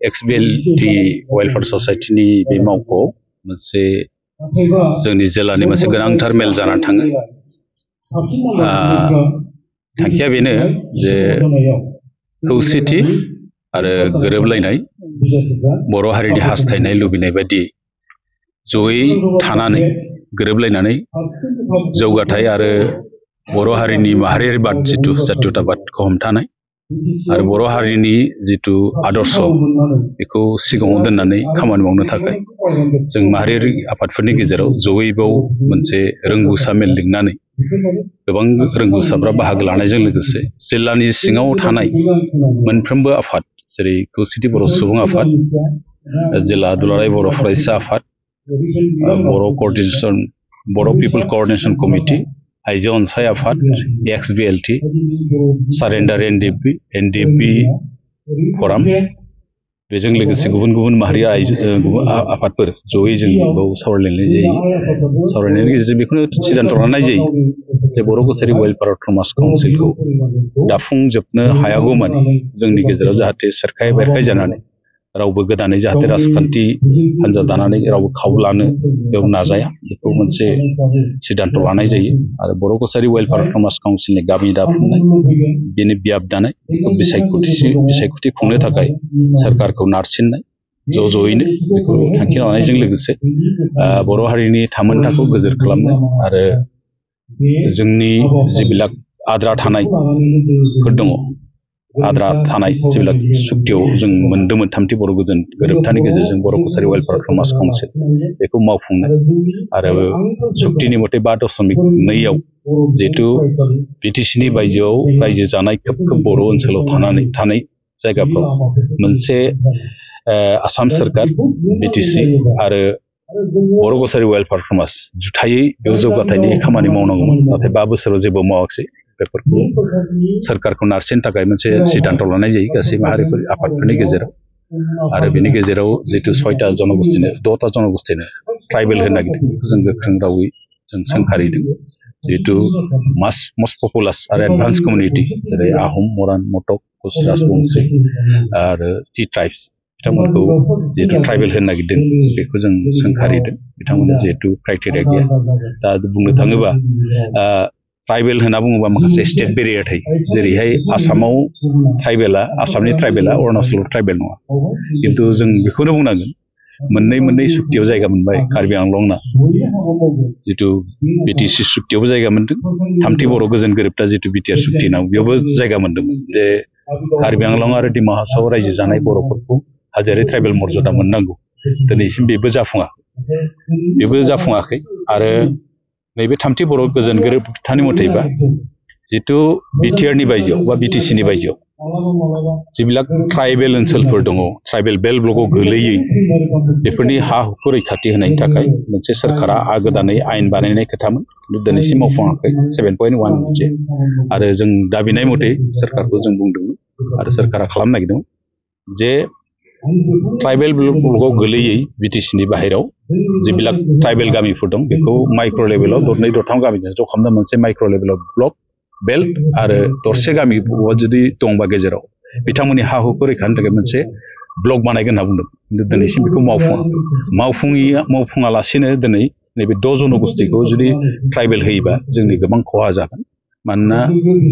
XBLT welfare ससाइटिनि बे मावख'आव मोनसे जोंनि जिल्लानि मोनसे गोनांथार मेल जानानै थाङो। थांखिया बेनो जे खौसेथि आरो गोरोबलायनाय बर' हारिनि हास्थायनाय लुबैनाय बायदि जयै थानानै गोरोबलायनानै जौगाथाय आरो बर' हारिनि माहारियारिबाद जिथु जातीयताबादखौ हमथानाय आरो बर' हारिनि जिथु आदर्श बेखौ सिगाङाव दोननानै खामानि मावनो थाखाय जों माहारियारि आफादफोरनि गेजेराव जयै बाव मोनसे रोंगौसा मेल लिंनानै गोबां रोंगौसाफ्रा बाहागो लानायजों लोगोसे जिल्लानि सिङाव थानाय मोनफ्रोमबो आफाद जेरै खौसेथि बर' सुबुं आफाद, जिल्ला दुलाराय बर' फरायसा आफाद, बर' पिपल कोअर्डिनेशन कमिटि, आइजो अनसाय आफाद, XBLT, सारेन्डार NDP फराम, बेजों लोगोसे गुबुन गुबुन माहारि आफादफोर जयै जों बेयाव सावरायलायनाय जायो। सावरायनायनि गेजेरजों बेखौनो सिद्धान्त लानाय जायो जे बर' कसारि वेलफेयार अट'नमास काउन्सिलखौ दाफुंजोबनो हायागौमानि जोंनि गेजेराव जाहाथे सेरखाय बेरखाय जानानै रावबो गोदानै जाहाथे राजखान्थि हान्जा दानानै रावबो खाबु लानो बेयाव नाजाया, बेखौ मोनसे सिद्धान्त लानाय जायो। आरो बर' कसारि वेलफेयार अट'नमास काउन्सिलनि गामि दाफुंनाय बेनि बियाब दानाय बेखौ बिसायख'थि खुंनो थाखाय सोरखारखौ नारसिननाय ज'यैनो बेखौ थांखि लानायजों लोगोसे बर' हारिनि थामोनथाखौ गोजोर खालामनाय आरो जोंनि जिबिलाक आद्रा थानायफोर दङ, आद्रा थानाय जेब्ला सुक्तियाव जों मोनदोंमोन थामथि बर' गोजोन गोरोबथानि गेजेरजों बर' कसारि वेलफेयार अट'नमास काउन्सिल बेखौ मावफुंनाय आरो सुक्तिनि मथे 5.2 जिहेतु BTCनि बायजोआव रायजो जानाय खोब बर' ओनसोलाव थानाय जायगाफ्राव मोनसे आसाम सोरखार BTC आरो बर' कसारि वेलफेयार अट'नमास जुथायै बेयाव जौगाथायनि खामानि मावनांगौमोन, नाथाय 5 बोसोराव जेबो मावाखिसै। बेफोरखौ सोरखारखौ नारसिननो थाखाय मोनसे सिद्धान्त लानाय जायो गासै माहारिफोर आफादफोरनि गेजेराव। आरो बेनि गेजेराव जितु 6टा जनगोष्ठिनो 6टा जनगोष्ठिनो ट्राइबेल होनो नागिरदों बेखौ जों गोख्रों रावै जों सोंखारिदों। जिहेतु मस्ट पपुलास आरो एडभान्स कमिउनिटि जेरै आहम, मरान, मटक, कच, राजबंसि आरो टि ट्राइब्स बिथांमोनखौ जिहेतु ट्राइबेल होनो नागिरदों बेखौ जों सोंखारिदों। बिथांमोना जिहेतु क्राइटेरिया गैया। दा बुंनो थाङोबा ट्राइबेल होनना बुङोबा माखासे स्टेट बेरियार थायो, जेरैहाय आसामाव आसामनि ट्राइबेला अरुणाचलाव ट्राइबेल नङा, खिन्थु जों बेखौनो बुंनांगोन मोननै सुक्तियाव जायगा मोनबाय। कार्बि आंलंना जितु BTC सुक्तियावबो जायगा मोनदों, थामथि बर' गोजोन गोरोबथा जितु BTR सुक्ति नाव बेयावबो जायगा मोनदोंमोन जे कार्बि आंलं आरो डिमा हासाव रायजो जानाय बर'फोरखौ हाजोआरि ट्राइबेल मर्यादा मोननांगौ, दिनैसिम बेबो जाफुङाखै। आरो नैबे थामथि बर' गोजोन गोरोबथानि मथेबा जितु BTRनि बायजोआव बा BTCनि बायजोआव जिবিলাক ट्राइबेल ओनसोलफोर दङ, ट्राइबेल बेल्ट ब्लकआव गोलैयै बेफोरनि हा हुखौ रैखाथि होनायनि थाखाय मोनसे सोरखारा गोदानै आयेन बानायनाय खोथामोन, खिन्थु दिनैसिम मावफुङाखै 7.1 आरो जों दाबिनाय मथे सोरखारखौ जों बुंदोंमोन आरो सोरखारा खालामनो नागिरदोंमोन जे ट्राइबेल ब्लकआव गोलैयै BTCनि बाहेराव जिবিলাক ट्राइबेल गामिफोर दं बेखौ माइक्र' लेभेलाव 2-3 गामिजों ज' खालामना मोनसे माइक्र' लेभेलाव ब्लक बेल्ट आरो दरसे गामि जुदि दंबा गेजेराव बिथांमोननि हा हुखौ रैखानि थाखाय मोनसे ब्लक बानायगोन होनना बुंदों, खिन्थु दिनैसिम बेखौ मावफुङालासिनो दिनै नैबे 6 जनगोष्ठिखौ जुदि ट्राइबेल होयोबा जोंनि गोबां खहा जागोन। मानोना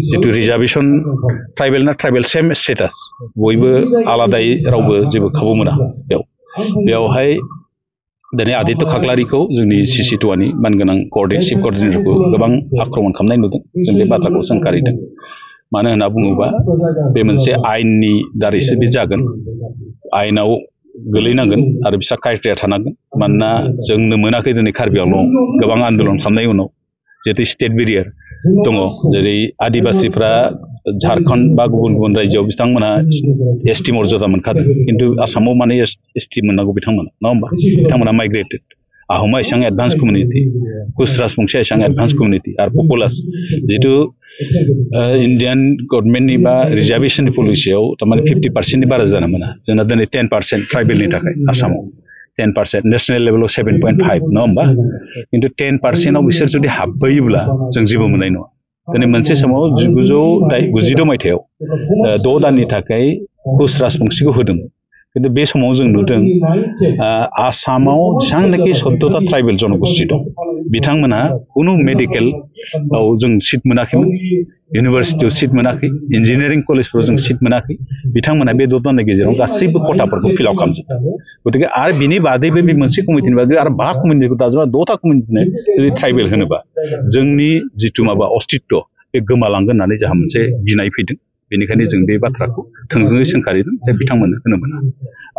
जितु रिजार्भेसन ट्राइबेलना ट्राइबेल सेम स्टेटास, बयबो आलादायै रावबो जेबो खाबु मोना। बेवहाय दिनै आदित्य खाख्लारिखौ जोंनि CC2नि मानगोनां चिफ कर्डिनेटरखौ गोबां आक्रमण खालामनाय नुदों। जों बे बाथ्राखौ सोंखारिदों। मानो होनना बुङोबा बे मोनसे आयेननि दारैसो बे जागोन, आयेनाव गोलैनांगोन आरो बिस्रा क्राइटेरिया थानांगोन। मानोना जोंनो मोनाखै दिनै कार्बि आंलंआव गोबां आन्दलन खालामनायनि उनाव जिहेतु स्टेट बेरियार दङ, जेरै आदिबासिफ्रा झारखन्ड बा गुबुन रायजोआव बिथांमोना ST मर्यादा मोनखादों, खिन्थु आसामाव माने ST मोननांगौ बिथांमोना, नङा होमबा? बिथांमोना माइग्रेटेड। आहमा एसेबां एडभान्स कमिउनिटि, कुच राजबंसिया एसेबां एडभान्स कमिउनिटि आरो पपुलास जितु इण्डियान गभर्नमेन्टनि बा रिजार्भेसननि पलिसियाव थारमाने 50%नि बारा जानो मोना। जोंना दिनै 10% ट्राइबेलनि थाखाय आसामाव 10%, नेसनेल लेभेलाव 7.5, नङा होमबा? खिन्थु 10%आव बिसोर जुदि हाबबोयोब्ला जों जेबो मोननाय नङा। दिनै मोनसे समाव 1992 मायथाइयाव 6 दाननि थाखाय कुच राजबंशीखौ होदों किन्तु बे समाव जों नुदों आसामाव जेसांनाखि 14टा ट्राइबेल जनगोष्ठी दं बिथांमोनहा कुनु मेडिकेलाव जों सिट मोनाखैमोन इउनिभार्सिटियाव सिट मोनाखै इन्जिनियारिं कलेजफोराव जों सिट मोनाखै बिथांमोनहा बे 10टानि गेजेराव गासैबो खथाफोरखौ फिल आप खालामजोबदों गतिके आरो बिनि बादैबो बे मोनसे कमिटिनि बादै आरो 5 कमिटिखौ दाजोबा 6टा कमिटिनो जुदि ट्राइबेल होनोबा जोंनि जिथु माबा अस्तित्व बे गोमालांगोन होननानै जोंहा मोनसे गिनाय फैदों बेनिखायनो जों बे बाथ्राखौ थोंजोङै सोंखारिदों जे बिथांमोननो होनो मोना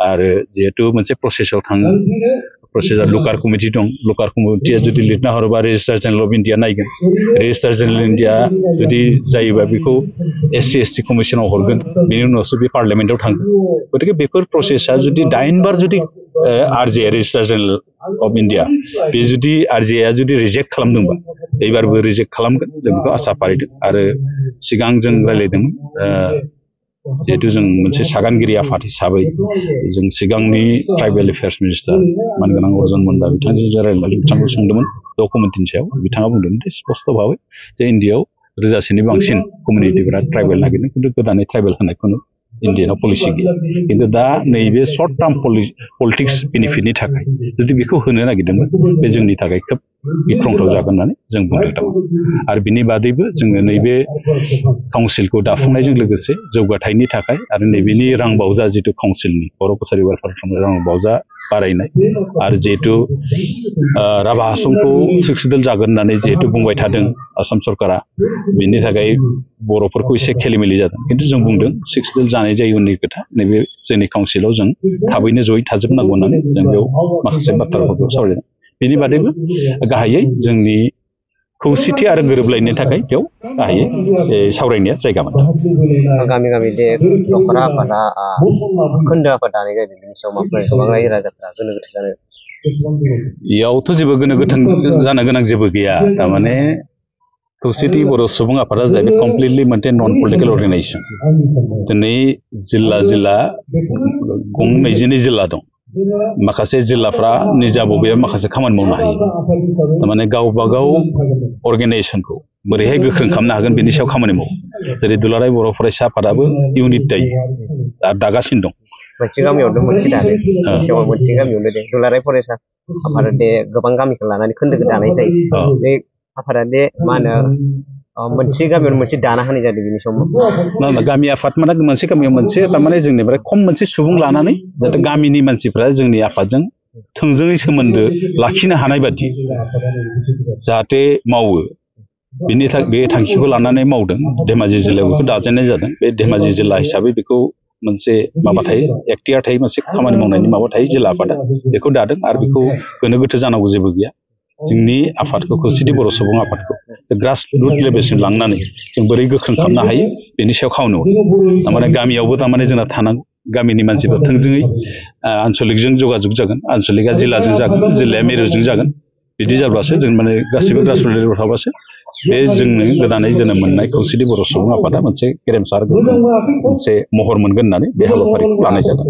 आरो जिहेतु मोनसे प्रसेसआव थाङो प्रसेसआ लुकार कमिटि दं लुकार कमिटिया जुदि लिरना हरोबा रेजिस्टार जेनेरेल अफ इन्डिया नायगोन रेजिस्टार जेनेरेल इन्डिया जुदि जायोबा बेखौ SC/ST कमिसनाव हरगोन बेनि उनावसो बे पार्लियामेन्टआव थांगोन गतिके बेफोर प्रसेसआ जुदि 8 बार जुदि RJ registrar general of India बे जुदि RJ जुदि रिजेक्ट खालामदोंबा एबारबो रिजेक्ट खालामगोन जों बेखौ आसा फारिदों आरो सिगां जों रायलायदोंमोन जिहेतु जों मोनसे सागानगिरि आफाद हिसाबै जों सिगांनि ट्राइबेल एफेयार्स मिनिस्टार मानगोनां अर्जुन मुन्डा बिथांजों रायलायनानै बिथांखौ सोंदोंमोन डकुमेन्टनि सायाव बिथाङा बुंदोंमोन दि स्पष्ट भाबै जे इन्डियायाव 1000 बांसिन कमिउनिटिफोरा ट्राइबेल नागिरदों किन्तु गोदानै ट्राइबेल होनायखौनो इन्डियानाव पलिसि गैया किन्तु दा नैबे सर्ट टार्म पलिटिक्स बेनिफिटनि थाखाय जुदि बेखौ होनो नागिरदोंमोन बे जोंनि थाखाय खोब गिख्रंथाव जागोन होननानै जों बुंदों आरो बिनि बादैबो जोङो नैबे काउन्सिलखौ दाफुंनायजों लोगोसे जौगाथायनि थाखाय आरो नैबेनि रांबावजा जितु काउन्सिलनि बर' कसारि वेलफेयार फान्डनि रांबावजा बारायनाय आरो जिहेतु राभा हासंखौ सक्सेसफुल जागोन होननानै जिहेतु बुंबाय थादों आसाम सरकारा बिनि थाखाय बर'फोरखौ एसे खेलिमेलि जादों किन्तु जों बुंदों सक्सेसफुल जानाय जायो उननि खोथा नैबे जोंनि काउन्सिलाव जों थाबैनो जयै थाजोबनांगौ होननानै जों बेयाव माखासे बाथ्राफोरखौ सावरायदों बेनि बादैबो गाहायै जोंनि खौसेथि आरो गोरोबलायनायनि थाखाय बेयाव गाहायै सावरायनाया जायगा मोनदों गामि गामि दे दख'रा आफादा खोन्दो आफाद दानाय जादों बेनि सायाव माखासे गोबां रायजो राजाफोरा गोनो गोथो जानो इयावथ' जेबो गोनो गोथो जानो गोनां जेबो गैया थारमाने खौसेथि बर' सुबुं आफादा जाहैबाय कमप्लिटलि मोनसे नन पलिटिकेल अर्गानाइजेसन दिनै जिल्ला 22 जिल्ला दं माखासे जिल्लाफ्रा निजा बबेबा माखासे खामानि मावनो हायो थारमाने गावबा गाव अर्गानाइजेसनखौ बोरैहाय गोख्रों खालामनो हागोन बेनि सायाव खामानि मावो जेरै दुलाराय बर' फरायसा आफादाबो इउनिट दायो आरो दागासिनो दं मोनसे गामियावनो मोनसे दादों मोनसे गामियावनो दे दुलाराय फरायसा आफाद दे गोबां गामिखौ लानानै खोन्दोखौ दानाय जायो बे आफादा दे मा होनो मोनसे गामियावनो मोनसे दाना होनाय जादों बेनि समाव गामि आफाद माने मोनसे गामियाव मोनसे थारमाने जोंनिफ्राय खम मोनसे सुबुं लानानै जाहाथे गामिनि मानसिफ्रा जोंनि आफादजों थोंजोङै सोमोन्दो लाखिनो हानाय बादि जाहाथे मावो बेनि थाखाय बे थांखिखौ लानानै मावदों धेमाजि जिल्लायाव बेखौ दाजेननाय जादों बे धेमाजि जिल्ला हिसाबै बेखौ मोनसे माबा थायो एक्टियार थायो मोनसे खामानि मावनायनि माबा थायो जिल्ला आफादा बेखौ दादों आरो बेखौ गोनो गोथो जानांगौ जेबो गैया जोंनि आफादखौ खौसेथि बर' सुबुं आफादखौ ग्रास रुट लेभेलसिम लांनानै जों बोरै गोख्रों खालामनो हायो बेनि सायाव खामानि मावो थारमाने गामियावबो थारमाने जोंना थानांगौ गामिनि मानसिफ्रा थोंजोङै आन्सलिकजों जगाजग जागोन आन्सलिकआ जिल्लाजों जागोन जिल्लाया मिरुजों जागोन बिदि जाब्लासो जों माने गासिबो ग्रास रुट लेभेलाव थाबासो बे जोंनो गोदानै जोनोम मोननाय खौसेथि बर' सुबुं आफादा मोनसे गेरेमसा मोनसे महर मोनगोन होननानै बे हाबाफारिखौ लानाय जादों